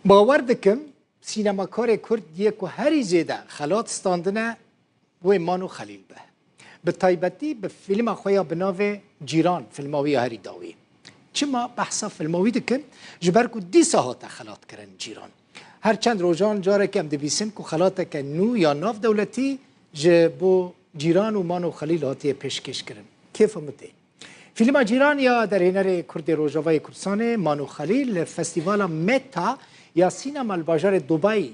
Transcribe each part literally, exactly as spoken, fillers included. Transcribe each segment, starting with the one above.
Bawer dikim, sînemakarê Kurd yê ku herî zêde xelat standine, wê Mano Xelîl be. Bi taybetî bi fîlma xwe ya bi navê Cîran, fîlma wî ya herî dawî. Çima behsa fîlma wî dikin? Ji ber ku dîsa hate xelatkirin Cîran. Her çend rojan careke em dibîsin ku xelateke nû ya navdewletî ji bo Cîran û Mano Xelîl hatiye pêşkêşkirin. Kêfa min tê. Fîlma Cîran ya derhênerê Kurdê Rojavayê Kurdistanê Mano Xelîl li Festîvala Meta ya Sînema li bajarê Dubayê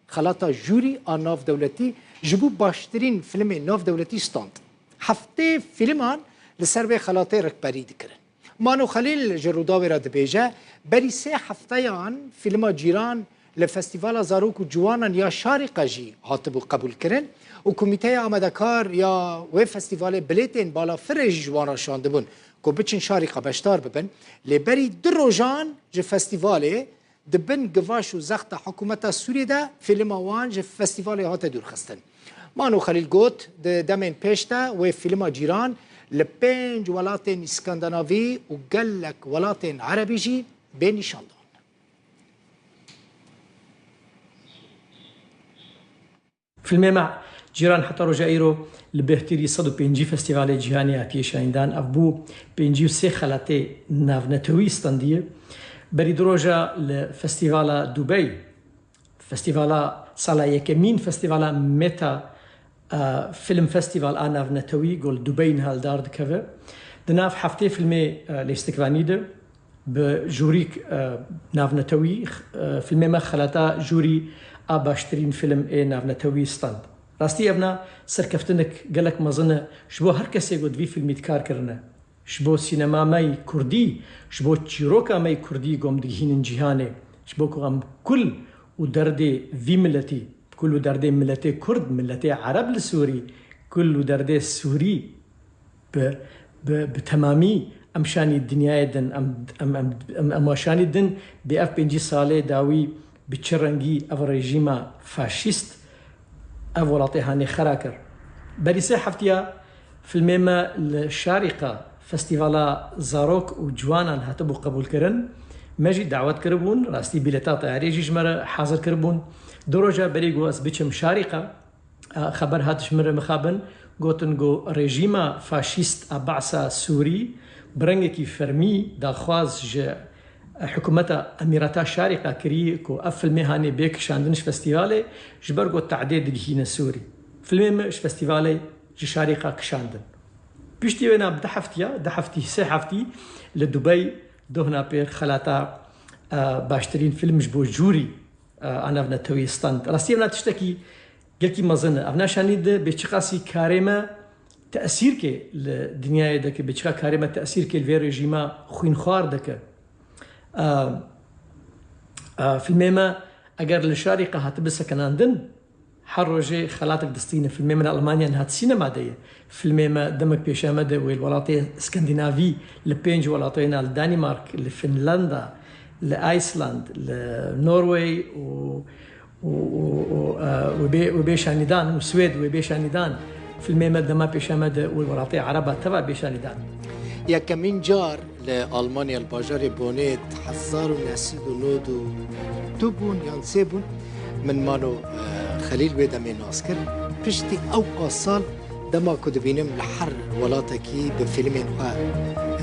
xelata jûrî a navdewletî ji bo baştirîn filmê navdewletî stand. Heftê fîlman li ser vê xelatê rikberî dikirin. Mano Xelîl ji Rûdawê re dibêje, berî sê hefteyan fîlma Cîran li Festîvala Zarok û Ciwanan ya Şarîqa jî hatibû qebûlkirin û Komîteya Amadekar ya wê festîvalê bilêtên balafirê jî ji wan re şandibûn ku biçin Şarîqa beşdar bibin. Lê berî du rojan ji festîvalê di bin givaş û zexta hikûmeta Sûriyê de fîlma wan ji festîvalê hate dûrxistin. Mano Xelîl got, di demên pêş de wê fîlma Cîran li pênc welatên Îskandinavî û gelek welatên Erebî jî bê nîşandan. Filmê me Cîran heta roja îro li bêhtirî sed û pêncî festîvalê cîhanê hatiye şayîndan. Ev bû pêncî û sê xelatê navnetewî standiye. Berî du roja li Festîvala Dubey, festîvala sala yekemîn, Festîvala Meta, e, Film Festival a navnetewî ku li Dubey niha li dar dikeve. Di nav heftê filmê, e, lîstikvanî de bi jûrîk, e, navnetewî, e, filmê me xelata jûrî a baştirîn film ê navnetewî stand. Rastî evna serkeftinek gelek mezin e ji bo her kesê ku di vî filmî de kar kirine. Ji bo sînema me yî kurdî, ji bo çîroka me yî kurdî ku em digihînin cîhanê, ji bo ku em kul û derdê vî miletî, kul û derdê miletê kurd, miletê ereb li Sûrî, kul û derdê Sûrî bi, bi, bi temamî em şanî dinyayê din, em, em, em, em, em şanî din bê ev pêncî salê dawî bi çi rengî ev rejîma faşîst ev welatê hanê xera kir. Berî sê heftiya filmê me li Şarîqa Festîvala Zarok û Ciwanan hatibû qebûlkirin. Me jî dawet kiribûn, rastî bîleta teyarê jî ji me re hazir kiribûn. Du roja berî ku ez biçim Şarîqa, e, xeber hat ji min re mixabin, gotin ku rejîma faşîst a Ba'sa Sûrî bi rengekî fermî daxwaz ji Hikûmeta Emîreta Şarîqa kirî ku ev filmê hanê bê kişandin ji festîvalê, ji ber ku tehdê digihîne Sûrî. Filmê me ji festîvalê ji Şarîqa kişandin. Piştî wêna bi du heftiya, du heftî, sê heftî li Dubey dohna pêr xelata, e, baştirîn film ji bo jûrî, e, a navnetewî stand. Rastî evna tiştekî gelkî mezin e. Ev neşanî de bê çiqasî karê me tesîrkê li dinyayê dike, bê çiqa karê me tesîrkê li vê rejîma xwînxwar dike. A, a, filmê me eger li Şarîqa hatibi sekinandin, her rojê xelatek distîne. Filmê me li Almanya niha di sînema de ye. Filmê me demek pêşiya me de wê li welatê Skandinavî, li pênc welatê na, li Danîmark, li Finlanda, li Iceland, li Norway û û, û, û, e, wê bê, wê bê şanîdan, û Swêd wê bê şanîdan. Filmê me dema pêşiya me de û welatê Ereba teva bê şanîdan. Yekemîn car li Almanya, li bajarê Bonê, di hezar û neh sed û nod û du bûn yan sê bûn, min Mano, e, Xelîl wê demê nas kir. Piştî ew qas sal, dema ku dibînim li her welatekî bi fîlmên xwe,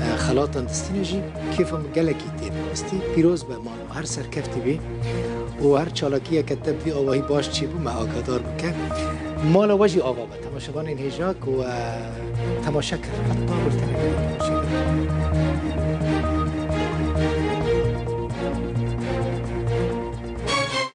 e, xelatan distîne jî, kêfa min gelekî tê bi rastî. Pîroz be Mano. Her serkeftî bî û her çalakiyeke te bi vî awahî baş çêbû me agadar bike. Mala we jî ava be. Temaşevanên hêja ku we temaşe kir. Heta gultenê temaşe kir.